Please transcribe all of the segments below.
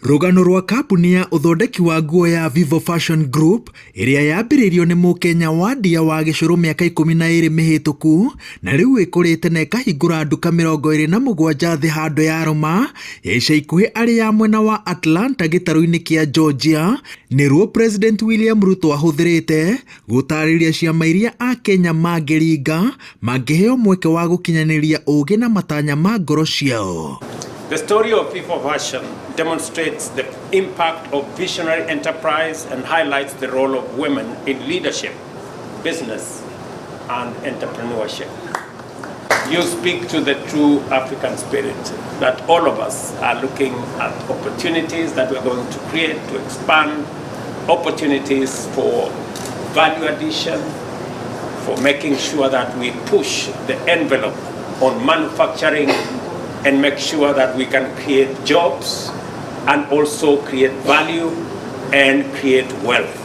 Rũgano rwa kambuni ya ũthondeki wa nguo ya Vivo Fashion Group ĩrĩa yambĩrĩirio nĩ mũkenya Wandia wa Gĩcũrũ mĩaka 12 mĩhĩtũku na rĩu ĩkũrĩte na ĩkahingũra nduka 27 thĩ handũ yarũma ya ica ikuhĩ arĩ ya mwena wa Atlanta gĩtarũ-inĩ kĩa Georgia nĩruo President William Ruto ahũthĩrĩte gũtarĩria ciama iria akenya mangĩringa mangĩheo mweke wa gũkinyanĩria ũũgĩ na matanya ma ngoro ciao. The story of Vivo Fashion demonstrates the impact of visionary enterprise and highlights the role of women in leadership, business, and entrepreneurship. You speak to the true African spirit that all of us are looking at opportunities that we're going to create to expand opportunities for value addition, for making sure that we push the envelope on manufacturing and make sure that we can create jobs and also create value and create wealth.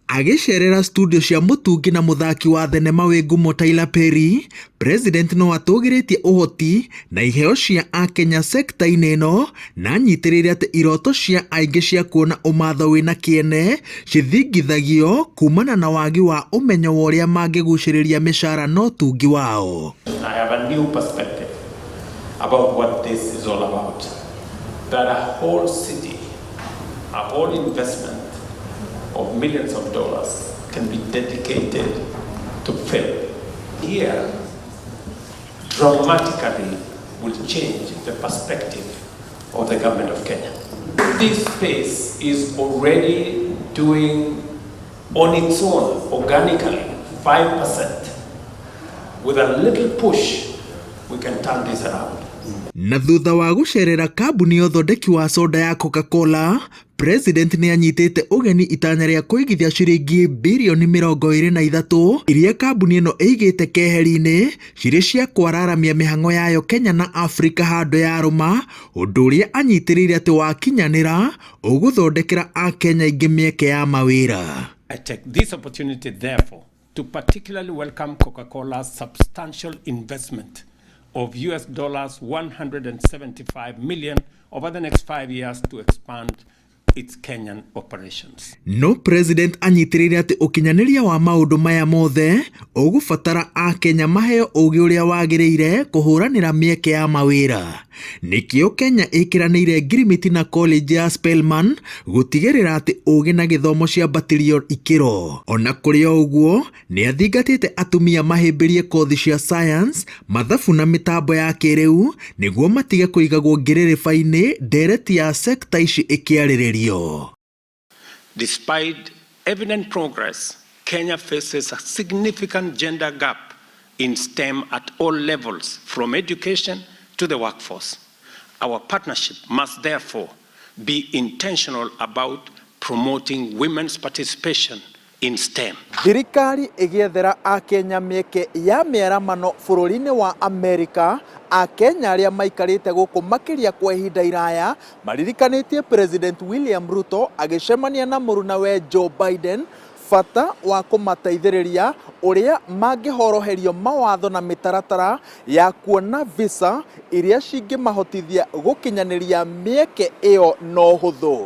Agĩcerera studio cia mũtungi na mũthaki wa thenema wĩ ngumo Tyler Perry, President no atũgĩrĩtie ũhoti na iheo cia akenya sekta-inĩ ĩno na anyitĩrĩire atĩ iroto cia aingĩ cia kuona ũmatho wĩna kĩene cithingithagio kumana na wagi wa ũmenyo wa ũrĩa mangĩgucĩrĩria mĩcara na ũtungi wao. I have a new perspective about what this is all about. That a whole city, a whole investment of millions of dollars can be dedicated to film. Here, dramatically will change the perspective of the government of Kenya. This space is already doing on its own, organically, 5%. With a little push, we can turn this around. Na thutha wa gũcerera kambuni ya ũthondeki wa soda ya Coca-Cola, President nĩ anyitĩte ũgeni itanya rĩa kũigithia ciringi birioni 23 iria kambuni ĩno ĩigĩte keheri-inĩ cirĩ cia kwararamia mĩhang'o yayo Kenya na Afrika handũ yarũma, ũndũ ũrĩa anyitĩrĩire atĩ wakinyanĩra ũgũthondekera akenya aingĩ mĩeke ya mawĩra. I take this opportunity, therefore, to particularly welcome Coca-Cola's substantial investment of US dollars 175 million over the next 5 years to expand its Kenyan operations. No President anyitĩrĩire atĩ ũkinyanĩria wa maũndũ maya mothe ũgũbatara akenya maheo ũgĩ ũrĩa wagĩrĩire kũhũranĩra mĩeke ya mawĩra. Nĩkĩo Kenya ĩkĩranĩire ngirimiti na college ya Spelman gũtigĩrĩra atĩ ũgĩ na gĩthomo ciambatĩrio ikĩro. Ona kũrĩ o ũguo, nĩ athingatĩte atumia mahĩmbĩrie kothi cia science, mathabu na mĩtambo ya kĩrĩu nĩguo matige kũigagwo ngĩrĩrĩba-inĩ ndereti ya sekta ici ĩkĩarĩrĩrio. Despite evident progress, Kenya faces a significant gender gap in STEM at all levels, from education to the workforce. Our partnership must therefore be intentional about promoting women's participation in STEM. Thirikari ĩgĩethera akenya mĩeke ya mĩaramano bũrũri-inĩ wa Amerika, akenya arĩa maikarĩte gũkũ makĩria kwa ihinda iraya maririkanĩtie President William Ruto agĩcemania na mũrunawe Joe Biden bata wa kũmateithĩrĩria ũrĩa mangĩhoroherio mawatho na mĩtaratara ya kuona visa iria cingĩmahotithia gũkinyanĩria mĩeke ĩyo na ũhũthũ.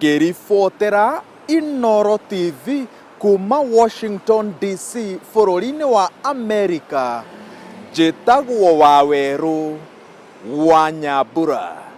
Ngĩribotera Inooro TV kuma Washington DC bũrũri-inĩ wa Amerika, njĩtagwo Wawerũ wa Nyambura.